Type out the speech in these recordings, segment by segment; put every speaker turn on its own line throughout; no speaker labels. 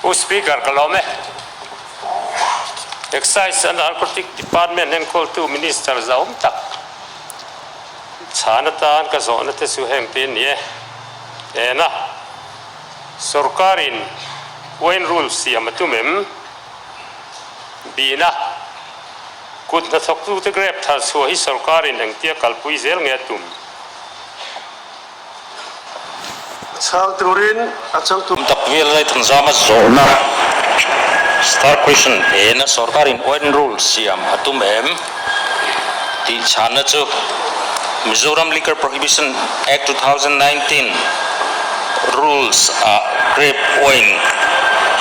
Pu Speaker, ka lawm e. Excise and Narcotic Department enkawltu Minister zahawm tak chhan atan ka zawhna te chu heng te ni e. Ena, Sorkarin Wine Rule siam a tum em? Bina, Kut hnathawktute grape thar chhuah hi sorkarin engtia kalpui zel nge a tum?
Chhang turin a changtu.
Tak vel lai Thanzama zawhna star question ena sorkarin oen rule siam a tum em tih chhanna chu Mizoram Liquor Prohibition Act 2019 rules ah grape wine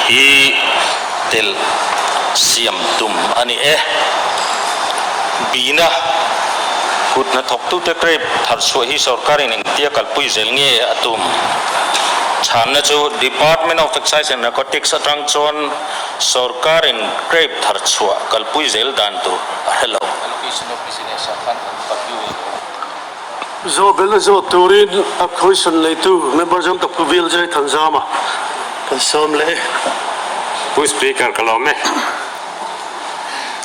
hi tel siam tum a ni e. Bina kut hnathawktute grape thar chhuah hi sorkarin engtia kalpui zel nge a tum? Chhanna chu Department of Excise and Narcotics atang chuan sorkarin grape thar chhuah kalpui zel dan tur a hre lo.
Allocation of business ah khan an value in awm.
Zawhbelna zawt turin a question neitu member zawng tak Pu Biljai Thanzama kan sawm leh e.
Pu Speaker ka lawm e.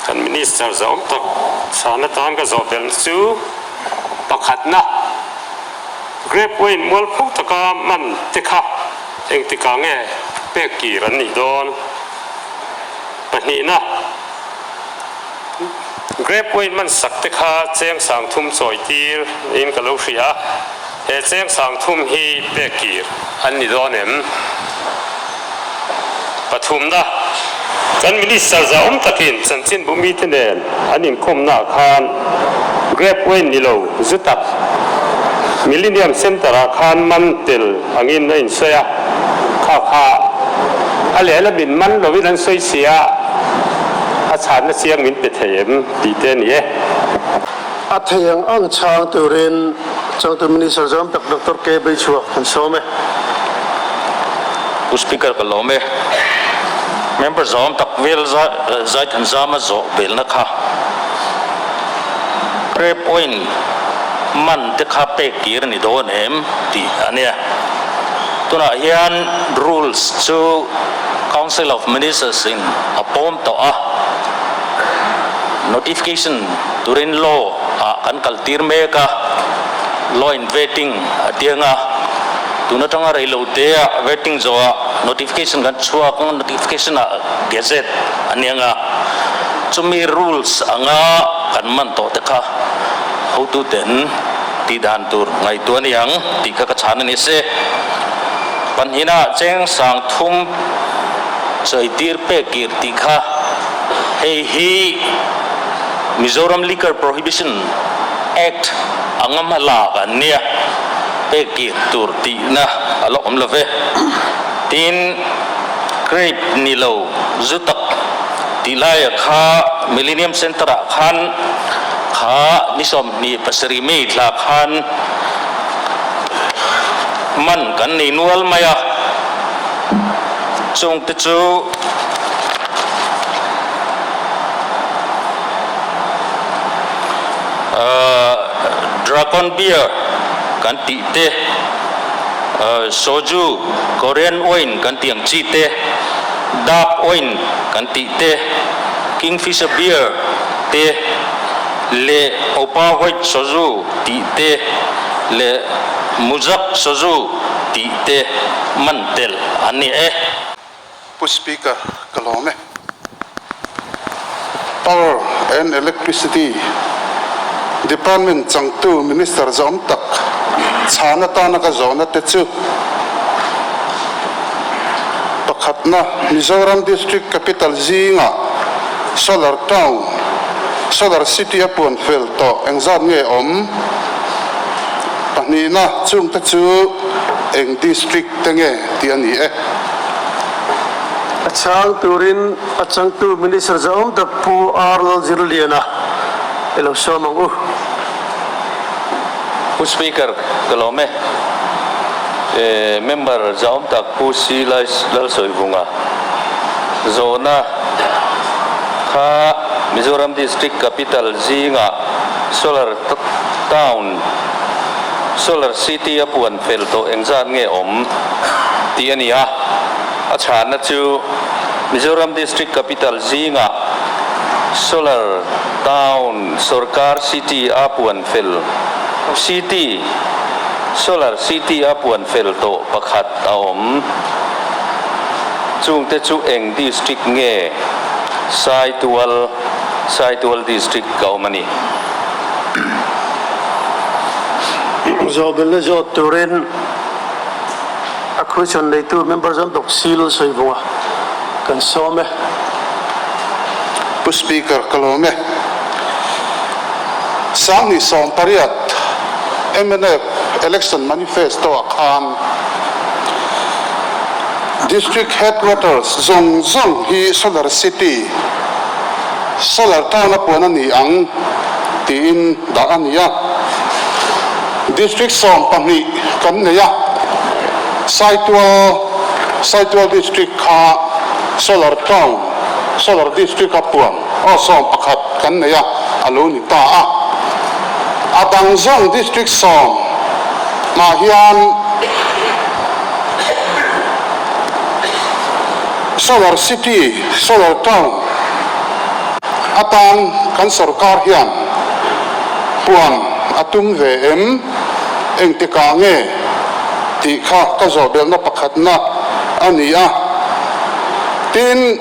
Kan Minister zawm tak chhan atan ka zawh belh chu pakhatna Grape wine mualpho taka man te kha engtikah nge pek kir an nih dawn? Pahnihna Grape wine man sak te kha cheng sang thum chawi tir in ka lo hria a, he cheng sang thum hi pek kir an ni dawn em? Pathumna, Kan Minister zahawm takin chanchinbu mite nen an inkawmnaah khan Grape wine ni lo zu tak Millennium Centre-ah khan man tel angin a insawi a, kha kha a lehlamin man lovin an sawi si a, a chhanna chiang min pe thei em tih te a ni e.
A thei ang ang chhang turin Changtu Minister zawm tak Doctor K. Beichhuak kan sawm e.
Pu Speaker ka lawm e. Member zawm tak vel Zaithanzama zawh belna kha Prayer point man te kha pek tir a ni dawn em tih a nia. Tunah hian rules chu Council of Ministers in a pawm tawh a, notification turin law ah kan kal tir mek a, law in vetting a tiang a, tun atanga rei lo te ah vetting zawh ah notification kan chhuak ang, notification ah gazette a niang a, chumi rules anga kan man tawh te kha hotu ten tih dan tur ngaihtuah a ni ang tih kha ka chhan a ni se. Panhina cheng sang thum chawi tir pek kir tih kha hei hi Mizoram Liquor Prohibition Act anga hma lak an nia, pek kir tur tihna a la awm lo ve. Tin, grape ni lo zu tak tih laia kha Millennium Centre ah khan kha ni 27 May thla khan man kan nei nual mai a, chungte chu. Dragon beer kan tih te, soju, Korean wine kan tih ang chi te, dark wine kan tih te, Kingfisher beer te leh Opa white soju tih te leh Muzak soju tih te man tel an ni e.
Pu Speaker, ka lawm e. Power and Electricity Department changtu Minister zawm tak chhan atana ka zawhna te chu, Pakhatna, Mizoram District Capital zingah Solar Town, Solar City a puan fel tawh engzat nge awm? Pahnihna, chungte chu eng District te nge tih a ni e.
A chhang turin a changtu Minister zahawm tak Pu R Lalzirliana i lo sawm ang u.
Pu Speaker, ka lawm e. Member zahawm tak Pu C Lalsawivunga zawhna kha Mizoram District Capital zingah Solar Town, Solar City a puan fel tawh engzat nge awm tih a ni a, a chhanna chu. Mizoram District Capital zingah Solar Town Sorkar City a puan fel City Solar City a puan fel tawh pakhat a awm. Chungte chu eng District nge? Saitual Saitual District a awm a ni.
Zawhbelna zawt turin a question neitu member zawng dawk sil sawi vunga kan sawm e.
Pu Speaker ka lawm e. 2018 mnf Election Manifesto ah khan District Headquarters zawng zawng hi Solar City, Solar Town a puan a ni ang tiin dah a ni a. District 12 kan nei a, Saitual, Saitual District kha Solar Town, Solar District a puan aw 11 kan nei a, a lo ni ta a. A dang zawng District sawm mah hian Solar City, Solar Town atan kan sorkar hian puan a tum ve em? Engtikah nge tih kha ka zawhbelhna pakhatna a ni a. Tin,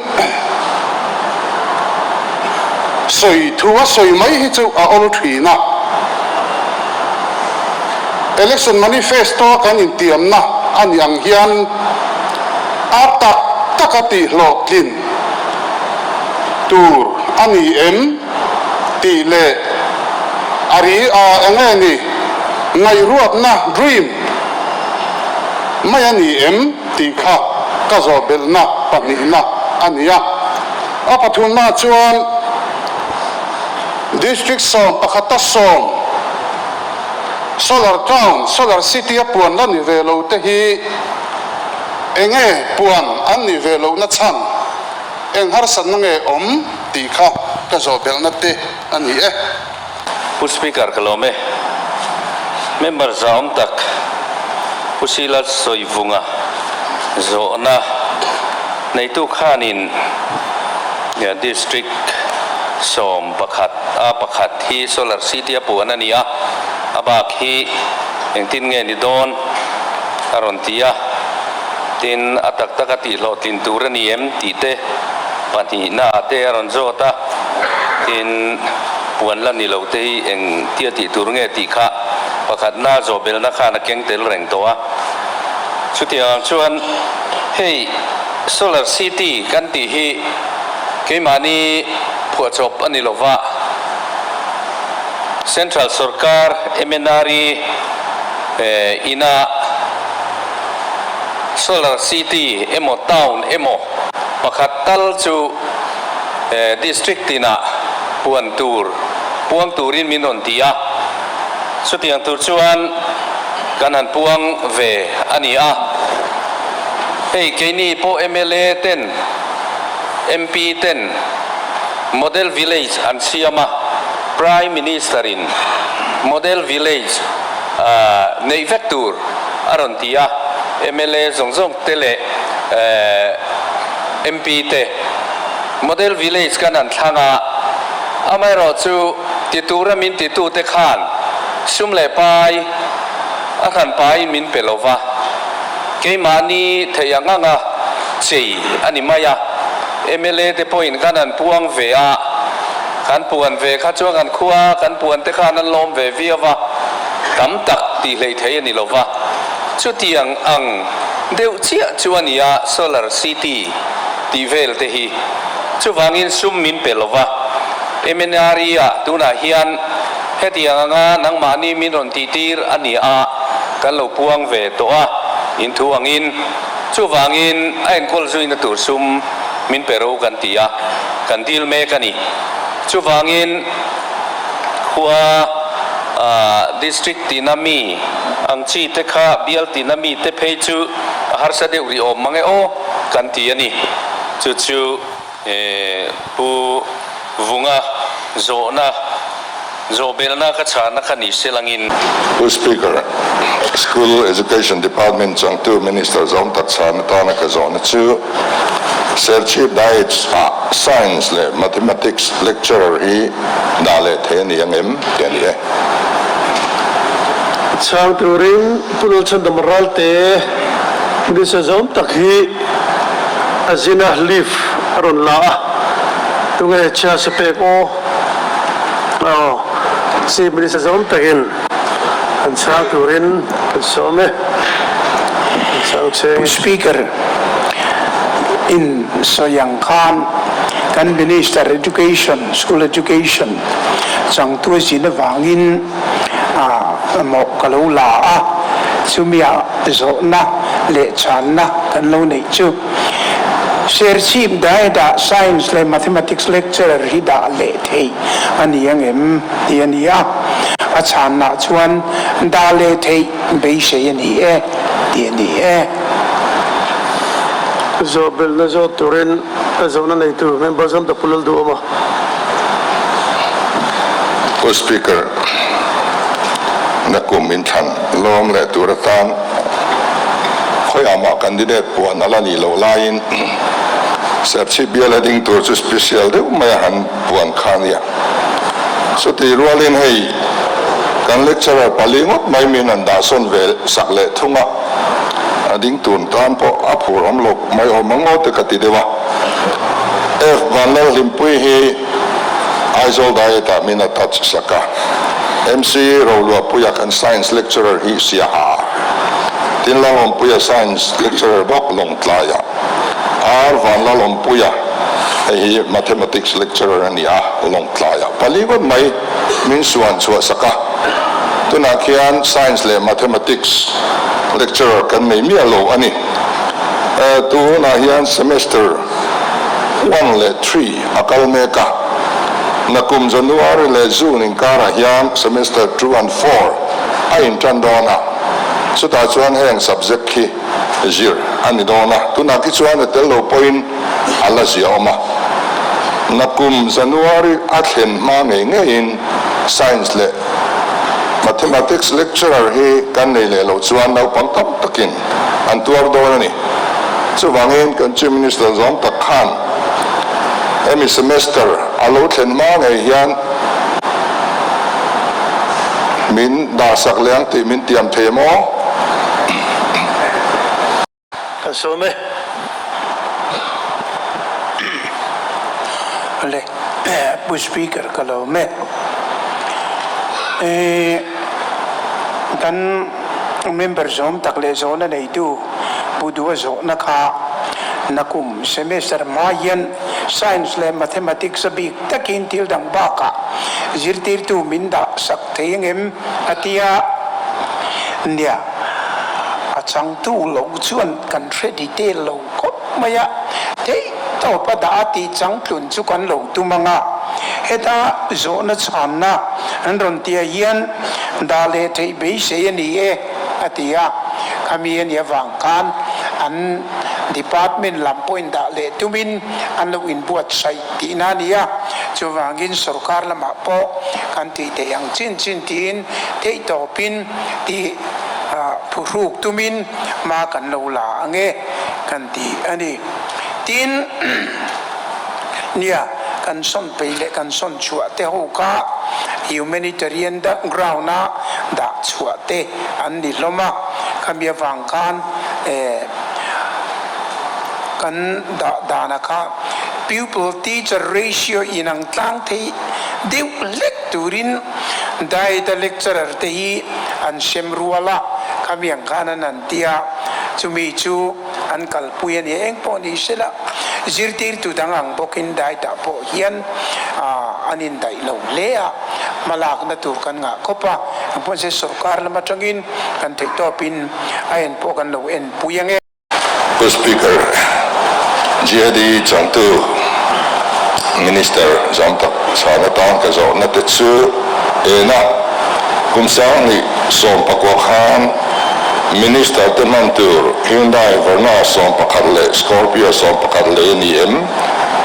sawi thu a sawi mai hi chu a awl thin a. Election Manifesto a kan intiamna a nih ang hian a tak taka tihhlawhtlin tur a ni em tih leh a ri a eng nge ni ngaihruatna, dream, mai a ni em tih kha ka zawhbelhna pahnihna a ni a. A pathumna chuan District 11 a sawm Solar Town, Solar City a puan la ni ve lo te hi enge puan an nih ve lohna chhan, eng harsatna nge awm tih kha ka zawhbelhna te a ni e.
Pu Speaker ka lawm e. Member zahawm tak Pu Silas Sawivunga zawhna neitu khanin District 11 a pakhat hi Solar City a puan a ni a, a bak hi engtin nge ni dawn a rawn ti a, tin a tak tak a tihhlawhtlin tur a ni em tih te pahnihna ah te a rawn zawt a, tin puan la ni lo te hi eng tia tih tur nge tih kha pakhatna zawhbelna khan a keng tel reng tawh a, chutiang ang chuan hei Solar City kan tih hi keimahni phuahchawp a ni lo va, Central sorkar MNRE ina Solar City emaw Town emaw pakhat tal chu District tinah puan tur puang turin min rawn ti a, chutiang tur chuan kan han puang ve a ni a. Hei keini pawh mla ten, MP ten Model Village an siam a, Prime Minister in Model Village neih vek tur a rawn ti a, mla zawng zawng te leh MP te Model Village kan han thlang a, amaherawhchu ti tura min titute khan sum leh pai a hran paiin min pe lo va. Keimahni theih ang anga chei a ni mai a, mla te pawhin kan han puang ve a, kan puan ve kha chuan kan khua kan puan te khan an lawm ve viau a, tam tak tih hleih thei a ni lo va. Chutiang ang deuh chiah chu a ni a, Solar City tih vel te hi. Chuvangin sum min pe lo va, MNRE ah tunah hian hetiang anga nangmahni min rawn tihtir a ni a, Kan lo puang ve tawh a, in thu angin. Chuvangin a enkawl zuina tur sum min pe ro kan ti a, kan dil mek a ni. Chuvangin khua District tina mi ang chi te kha bial tina mi te phei chu a harsa deuh rih awm mang e aw kan ti a ni. Chu chu Pu Vunga zawhna Zawhbelna ka chhahna kha ni se langin.
Pu Speaker, School Education Department changtu Minister zawm tak chhahna tana ka zawhna chu. Serchhip Diets ah Science leh Mathematics lecturer hi dah leh thei a ni ang em tih a ni e.
Chhang turin Pu Lalchhandam Ralte Minister zawm tak hi a zin a, leave a rawn la a, tunge chance a pek aw? Aw, Chief Minister zawm takin han chhang turin kan sawm e. Kan chhang cheng
Pu
e.
Speaker in sawi ang khan kan Minister Education, School Education changtu a zin avangin mawh ka lo la a, chumia zawhna leh chhanna kan lo neih chu Serchhip Diet-ah Science leh Mathematics lecturer hi dah leh theih a ni ang em tih a ni a, a chhanna chuan dah leh theih beisei a ni e tih a ni e.
Zawhbelhna zawt turin a zawhna neitu member zawm tak Pu Lalduhawma.
Pu Speaker, nakum inthlan lawm leh tur atan khawiah mah candidate puan a la nih loh laiin Serchhip bial a ding tur chu special deuh mai a han puan kha a nia. Chutih rualin hei kan lecturer pali ngawt mai min han dahsawn ve sak leh thung a, a ding tun tan pawh a phur awm lo mai awm ang aw te ka ti deuh a. F Vanlalhlimpui hi Aizawl Diet ah min a touch sak a, MC Roluahpuia kan Science lecturer hi Siaha, tin Lalawmpuia Science lecturer bawk Lawngtlaiah, R Vanlalawmpuia hei hi Mathematics lecturer a ni a, Lawngtlaiah pali ngawt mai min suan chhuah sak a, tunah khian Science leh Mathematics lecturer kan nei miah lo a ni. Tunah hian semester one leh three a kal mek a, nakum January leh June inkarah hian semester two and four a intan dawn a, chutah chuan heng subject hi zir a ni dawn a, tunah khi chuan a tel lo pawhin a la ziahawm a. Nakum January a thlen hma ngei ngeiin Science leh Mathematics lecturer hi kan nei leh loh chuan naupang tam takin an tuar dawn a ni. Chuvangin kan Chief Minister zawng tak khan hemi semester a lo thlen hma ngei hian min dahsak leh ang tih min tiam thei em aw?
Kan sawm e.
Le Pu Speaker ka lo awm e. Ih kan member zawm tak leh zawhna neitu Pu Dua zawhna kha nakum semester hma hian Science leh Mathematics a bik takin thil dang bakah zirtirtu min dah sak thei angem a ti a. Nia, a changtu lo chuan kan hre detail lo khawp mai a, theihtawp a dah a tih changtlun chu kan lo tum ang a, heta zawhna chhanna an rawn tia hian dah leh theih beisei a ni e a ti a, khami a nih avang khan an department lam pawhin dah leh tumin an lo inbuatsaih tihna a ni a, chuvangin sorkar lamah pawh kan tih theih ang chin chin tiin theihtawpin tih phuhruk tumin hma kan lo la ang e kan ti a ni. Tin, nia kan sawn peih leh kan sawn chhuah te ho kha humanitarian ground a dah chhuah te an ni hlawm a, khami avang khan kan dah dana kha pupil teacher ratio inang tlang thei deuh hlek turin Diet a lecturer te hi an sem rual a, khami ang khan an han ti a, chumi chu an kalpui a ni. Eng pawh ni sela, zirtirtu dang ang bawkin diet ah pawh hian an indaih lo hle a, hmalakna tur kan ngah khawp a, engpawh nise sorkar lam atangin kan theihtawpin a en pawh kan lo enpui ang e.
Pu Speaker, GAD changtu Minister zam tak chhan atan ka zawhna te chu ena kum 2019 khan Minister te hman tur Hyundai Verna 11 leh Scorpio 11 lei a ni em?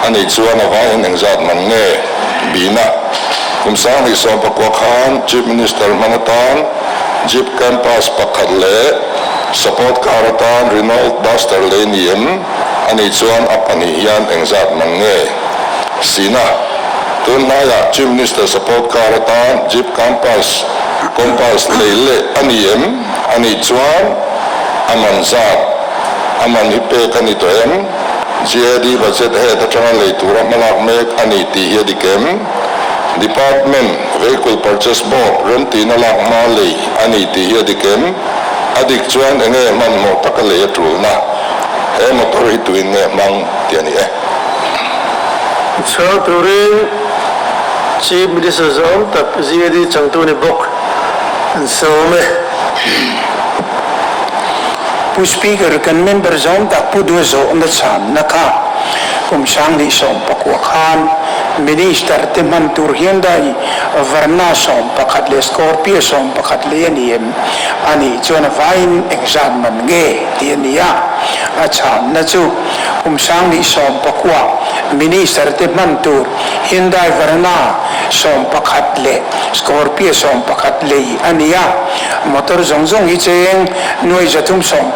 A nih chuan a vaiin engzat man nge? Bina kum 2019 khan Chief Minister hman atan Jeep Compass pakhat leh Support car atan Renault Duster lei ni em? Ani chuan a pahnih hian engzat man nge? Sina, Tun hnaiah Chief Minister support car atan Jeep Compass Compass lei leh a ni em? Anih chuan a man zat a man hi pek a ni tawh em? GAD budget head atanga lei tura hmalak mek a ni tih hi a dik em? Department Vehicle Purchase Board remtihna lak hma lei a ni tih hi a dik em? A dik chuan enge hmanhmawh taka lei a tulna? He motor hi tuin nge hmang tih a ni e.
Chhang turin Chief Minister zawng tak GAD changtu ni bawk an sawm e.
Pu Speaker, kan member zawng tak Pu Dua zawhna chhanna kha kum 2019 khan Minister te hman tur Hyundai Verna 11 leh Scorpio 11 lei a ni em? A nih chuan a vaiin engzat man nge tih a ni a, a chhanna chu kum 2019 Minister te hman tur Hyundai Verna 11 leh Scorpio 11 lei a ni a, motor zawng zawng hi cheng nuai 360,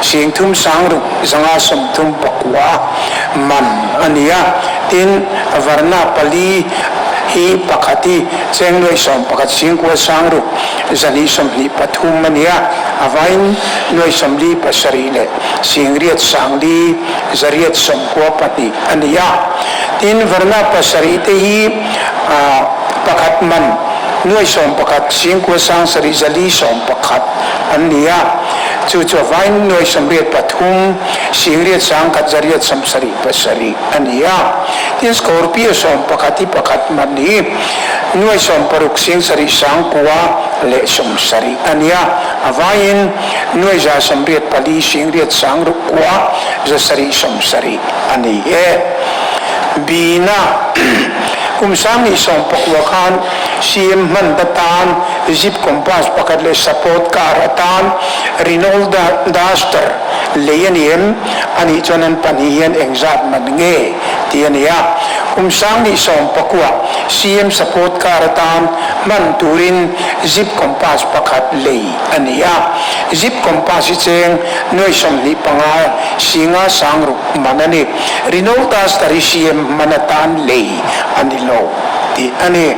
36 534 man a ni a, tin Verna pali hi pakhat hi cheng nuai 11 singkua sangruk 223 a ni a, a vain nuai 47 leh singriat sangli 892 a ni a. Tin, Verna pasarih te hi pakhat man nuai 11 singkua sangsarih 411 an ni a, chu chu a vain nuai 83 singriat sangkhat 877 a ni a. Tin, Scorpio 11 hi pakhat man hi nuai 16 singsarih sangkua leh 70 a ni a, a vaiin nuai 184 singriat sangruk kua 770 a ni e. Bina kum 2019 khan CM hman atan Jeep Compass pakhat leh support car atan Renault Duster lei a ni em? Anih chuan an pahnih hian engzat man nge tih a ni a. Kum 2019 CM support car atan hman turin Jeep Compass pakhat lei a ni a. Jeep Compass hi cheng nuai 25 singa sangruk man a ni. Renault Duster hi CM hman atan lei a ni lo tih a ni.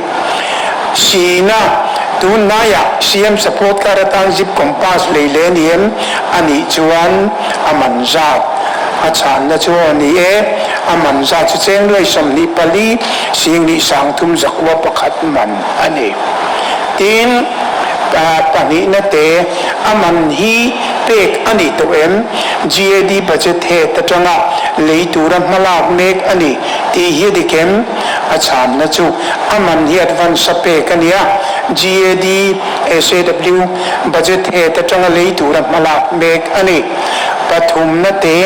Sina tunlaiah CM support car atan Jeep Compass lei leh a ni em? A nih chuan a man zat a chhanna chu aw ni e. A man zat chu cheng nuai 24 singnih sangthum zakua pakhat man a ni. Tin, pahnihna te a man hi pek a ni tawh em? GAD budget head atanga lei tura hmalak mek a ni tih hi a dik em? A chhanna chu a man hi advance a pek a ni a, GAD, SAW, budget head atanga lei tura hmalak mek a ni. Pathumna te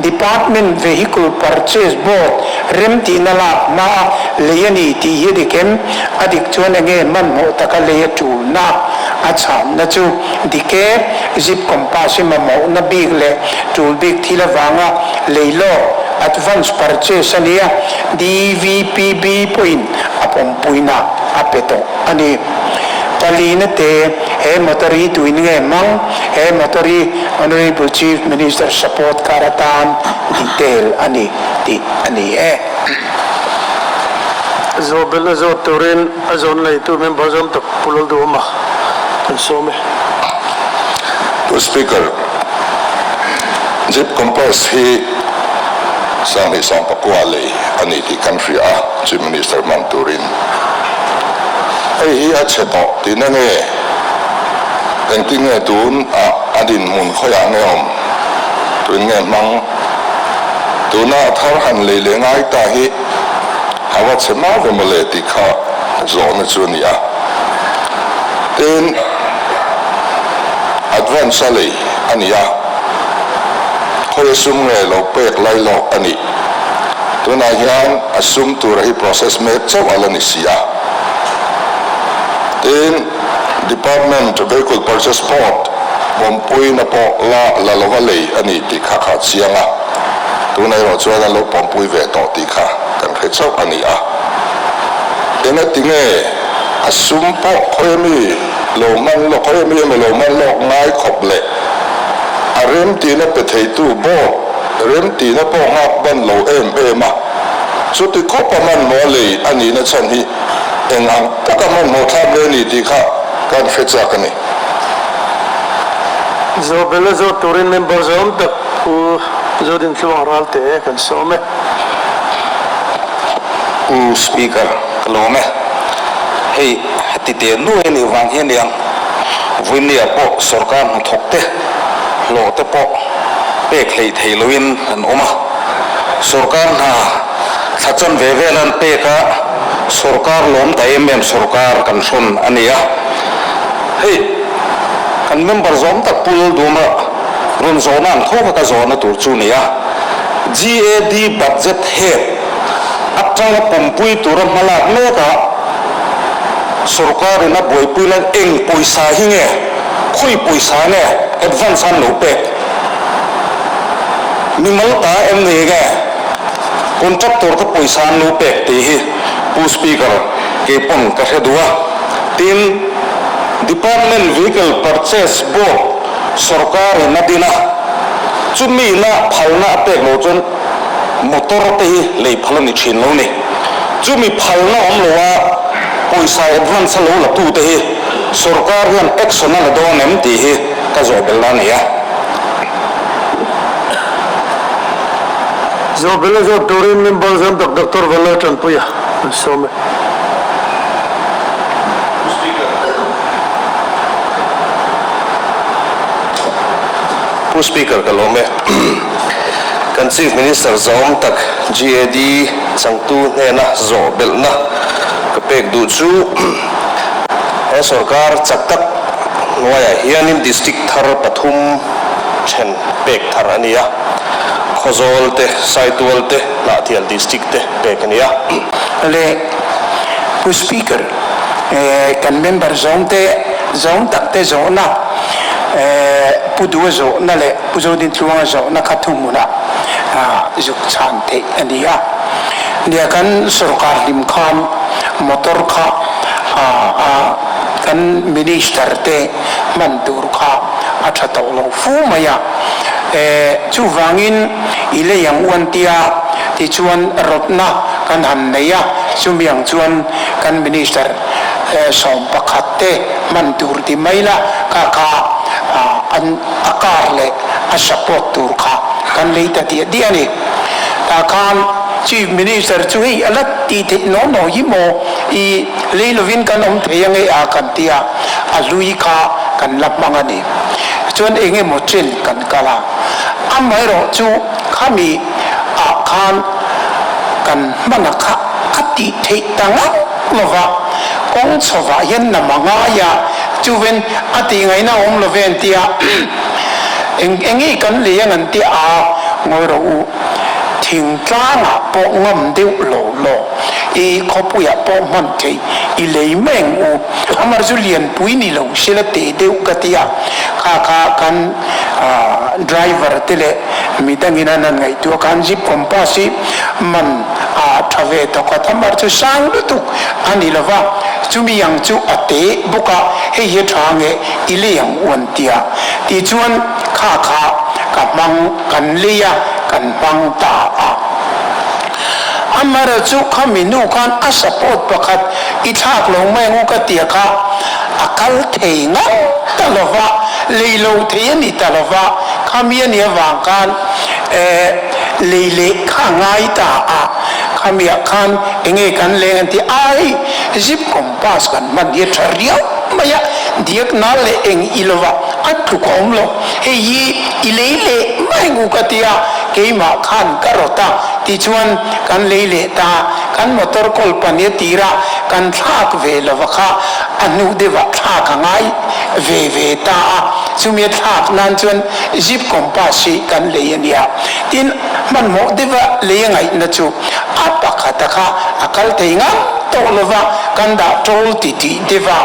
Department Vehicle Purchase Board remtihna lak hmaa lei a ni tih hi a dik em? A dik chuan enge hmanhmawh taka lei a tulna a chhanna chu dik e, Jeep Compass hi mamawhna bik leh tul bik thil avanga lei lawk, advance purchase, a nia, DVPB pawhin a pawmpuina a pe tawh a ni. Palina te he motor hi tuin nge hmang? He motor hi Honourable Chief Minister support car atan detail a ni tih a ni e.
Zawhbelh a zawt turin a zawn leitu member zawm tak Pu Lalduhawma kan sawm e.
Pu Speaker, Jeep Compass hi 2019 lei a ni tih kan hria a, Chief Minister hman turin. Hei hi a chhe tawh tihna nge? Engtin nge tun ah a dinhmun khawiah nge awm? Tuin nge hmang? Tuna a thar han lei leh ngai ta hi a va chhe hma ve mawle tih kha zawhna chu a ni a. Tin, advance a lei a ni a, khawi a sum nge lo pek lai lawk a nih. Tunah hian a sum tura hi process mek chauh a la ni si a. Tin, Department Vehicle Purchase Board pawmpuina pawh la la lova lei a ni tih kha kha chiang a, tunah erawh chuan an lo pawmpui ve tawh tih kha kan hre chauh a ni a. Engati nge a sum pawh khawi ami lo hman lawk, khawi ami emaw lo hman lawk ngai khawp leh a remtihna pe theitu board Remtihna pawh nghak ban lo em em a, chuti khawpa hmanhmawh lei a nihna chhan hi eng ang taka hmanhmawh thlak nge ni tih kha kan hre chak a ni.
Zawhbelna zawt turin member zawm tak Pu Zodintluang Ralte kan sawm e.
Pu Speaker, ka lawm e. Hei heti teh nuai a nih vang hian eng Vawinia pawh sorkar hnathawk te hlawh te pawh pek hleih theih loin an awm a. Sorkar hna thla chan ve vel an pek a, sorkar lawm ta em em sorkar kan hrawn a ni a. Hei kan member zawm tak Pu Lalduma rawn zawhna ang tho kha ka zawhna tur chu ni a. GAD budget head atanga pumpui tura hmalak mek a sorkarin a buaipui lai eng pawisa hi nge, khawi pawisa nge advance an lo pek? Mimal ta em ni nge contractor te pawisa an lo pek tih hi Pu Speaker kei pawn ka hre duh a. Tin, Department Vehicle Purchase Board sorkarin a din a, chumi na phalna a pek loh chuan motor te hi lei phal a ni thin lo ni. Chumi phalna awm lo a pawisa advance a lo la tu te hi sorkar hian action a la dawn em tih hi ka zawh belh a ni a.
Zawh belh a zawt turin member zam tak Doctor Vanlal Tanpuia an sawm e.
Pu Speaker ka lawm e. Kan Chief Minister zawm tak GAD changtu hnena zawh belhna ka pek duh chu he sorkar chak tak hnuaiah hianin District thar pathum then pek thar a ni a, Khawzawl te, Saitual te, Hnahthial District te pek a ni a.
Le Pu Speaker, kan member zawngte zawng tak te zawhna, Pu Dua zawhna leh Pu Zodintluanga zawhna kha thuhmunah zuk chhan theih a ni a. Nia kan sorkar hlim khan motor kha kan minister te hman tur kha a tha tawh lo fu mai a. Chuvangin i lei ang uan tia tichuan rawtna kan han nei a, chumi ang chuan kan minister 11 te hman tur ti mai la kha kha an a car leh a support tur kha kan lei ta diah diah a ni. Tah khan Chief Minister chu hei a la tih theih naw naw hi maw i lei lovin kan awm thei ange a kan ti a, a hlui kha kan la hmang a ni. Chuan eng emaw chen kan kal a, amaherawh chu khami ah khan kan hman a kha a tih theih ta ngang lova, kawng chhovah hian nam a ngai a, chuven a tih ngaihna a awm lo ve an ti a, eng eng nge kan lei ang an ti a, ngawi rawh u, thingtlangah pawh ngam deuh lo lo, i khawpuiah pawh hman theih i lei mai ang u, amar chu lianpui ni lo sela teh deuh ka ti a, kha kha kan driver te leh midangin an han ngaihtuah khan jeep compass hi man a tha ve tawkhat amar chu sang lutuk a ni lova, chumi ang chu a te bawk a, hei hi a tha nge i lei ang u an ti a, tichuan kha kha ka hmang kan lei a, kan hmang ta a. Amara chu khami nu khan a support pakhat i thlak lo mai ang u ka tia kha a kal thei ngang ta lova, lei lo thei a ni ta lova, khami a nih avang khan eh lei leh kha a ngai ta a, khamiah khan enge kan leng an ti ai zip compass kan hman hi a tha riau mai a, diak nal leh eng i lova a tluk a awm lo, hei hi i lei leh mai ang u ka tia keimah khan ka rawt a tichuan kan lei leh ta, kan motor kawl pahnih a tir a kan thlak ve lova kha a hnuh deuhah thlak a ngai ve ve ta a, chumi a thlak nan chuan zip compass hi kan lei a nia. Tin, hmanhmawh deuha lei a ngaihna chu a pakhata kha a kal thei ngang tawh lova kan dah tawl ti tih deuha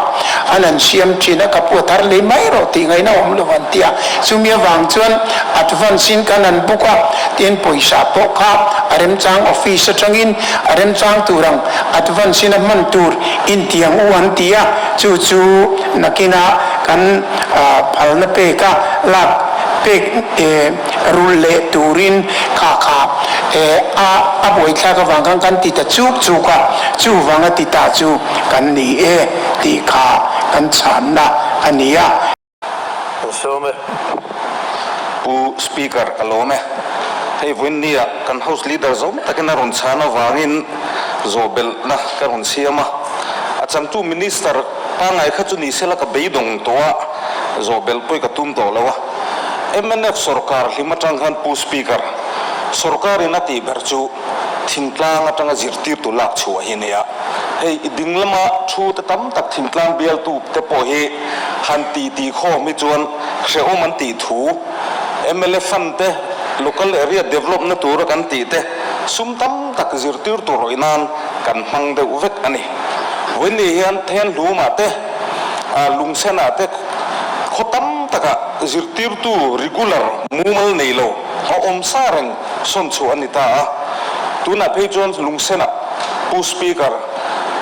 an han siam thin a, ka pu a thar lei mai rawh tih ngaihna awm lo an ti a, chumi avang chuan advance in kan han book a, tin pawisa pawh kha a remchang office atangin a remchang tur ang advance in a hman tur intiang u an ti a, chu chu nakinah kan phalna pek a lak. pek rulh leh turin kha kha a a buaithlak avang khan kan ti ta chuk chuk a, chuvanga ti ta chu kan ni e tih kha kan chhanna a ni a.
Kan sawm e.
Pu Speaker ka lawm e. Hei vawiinnia kan House Leader zawm takin a rawn chhan avangin zawhbelhna ka rawn siam a. A changtu Minister pangngai kha chu ni sela ka beidawng tawh a, zawhbelh pawh ka tum tawh lo a. Mnf sorkar hlim atang khan Pu Speaker, sorkarin a tih ber chu thingtlang atanga zirtirtu lak chhuah hi a ni a. Hei i ding lama thu te tam tak thingtlang bialtu te pawh hi han ti ti khawm hi chuan hrehawm an tih thu mla fund te local area develop na tura kan tih te sum tam tak zirtir tur rawih nan kan hmang deuh vek a ni. Vawiinni hian Thenhlumah te Lungsenah te khaw tam takah zirtirtu regular mumal nei lo a awm sa reng sawn chhuah a ni ta a. Tunah phei chuan Lungsenah Pu Speaker,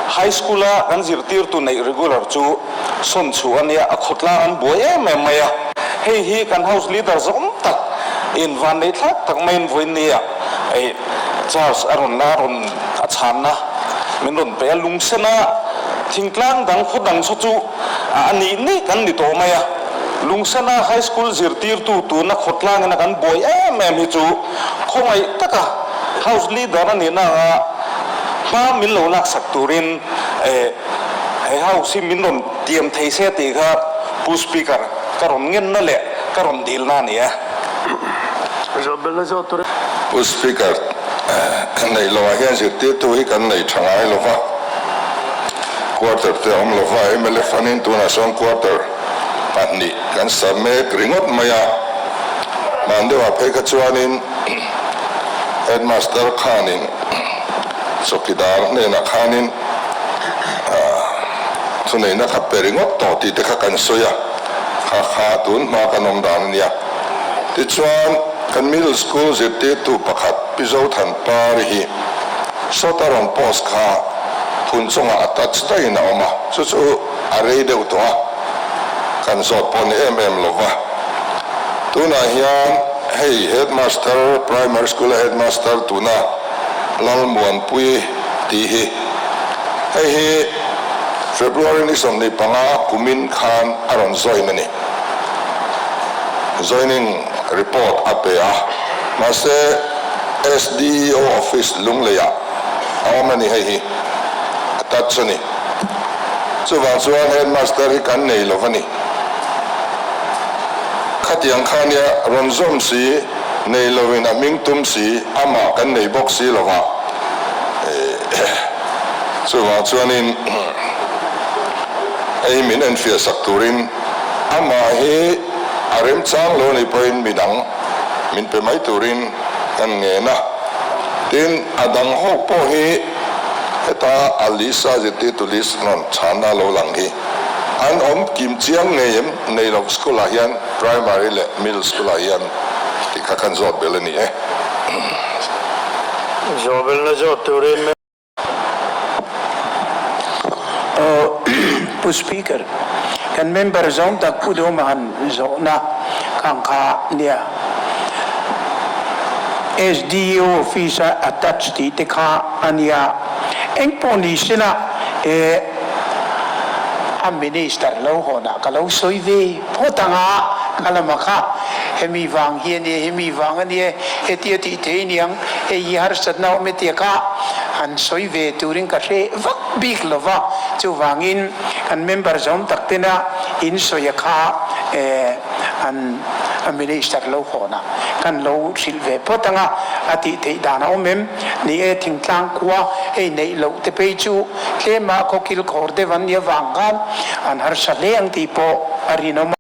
High School a kan zirtirtu neih regular chu sawn chhuah a nia, a khawtlang an buai em em mai a. Hei hi kan House Leader zawm tak in vanneih thlak tak maiin vawiinnia ei charge a rawn la, a rawn a chhanna min rawn pe a. Lungsena thingtlang dang khaw dang saw chu a nih nih kan ni tawh mai a. Lungsena High School zirtirtu tuna khawtlangin a kan buai em em hi chu khawngaih taka House Leader a nihna anga hma min lo laksak turin he House hi min rawn tiam thei se tih kha Pu Speaker ka rawn ngenna leh ka rawn dilna a ni e.
Pu Speaker, neih lohah hian zirtirtu hi kan nei tha ngai lo va, quarter te a awm lo va, mla fanin tunah sawn quarter pahnih kan sa mek ringawt mai a, hman deuhah phei kha chuanin Headmaster khanin chawkidar hnenah khanin thuneihna kha pe ringawt tawh tih te kha kan sawi a, kha kha tun hma kan awm dan a nia. Tichuan, kan middle school zirtirtu pakhat Pi Zothanpari hi sawta rawn post kha phun chungah a touch daihin a awm a, chu chu a rei deuh tawh a, kan zawt pawh ni em em lo va. Tunah hian hei headmaster, primary school a headmaster tuna Lalmuanpui tih hi, hei hi February ni 25 kumin khan a rawn join a ni. Joining report a pe a, mahse SDEO office Lungleiah a awm a ni hei hi a touch a ni. Chuvang chuan headmaster hi kan nei lo va ni. Khatiang kha nia rawn zawm si, nei loin a hming tum si, amah kan nei bawk si lo va. Chuvang chuanin hei min enfiah sak turin amah hi a remchang lo ni pawhin midang min pe mai turin kan ngen a. Tin, a dang ho pawh hi heta a list a zirtirtu list rawn chhanna lo lang hi an awm kim chiang ngei em? Nei lo school ah hian primary leh middle school ah hian tih kha kan zawt bel a ni e.
Zawh belna zawt turin.
Pu Speaker, kan member zawng tak Pu Dawma han zawhna khang kha nia. SDO office a attach tih te kha a nia. Engpawh ni sela e. A minister lo hawnah ka lo sawi ve phawt ang a, ka lama kha hemi vang hi a nia, hemi vang a nia, hetia tih thei aniang, hei hi harsatna awm e tia kha han sawi ve turin ka hre vak bik lo va, chuvangin kan member zawm tak tena in sawi a kha an minister lo hawnah kan lo hrilh ve phawt ang a, a tih theih dan a awm em? Ni e, thingtlang khua hei neih loh te phei chu Tlema khawkil khawr deuh an nih avang khan an harsa hle ang tih pawh a rinawm a.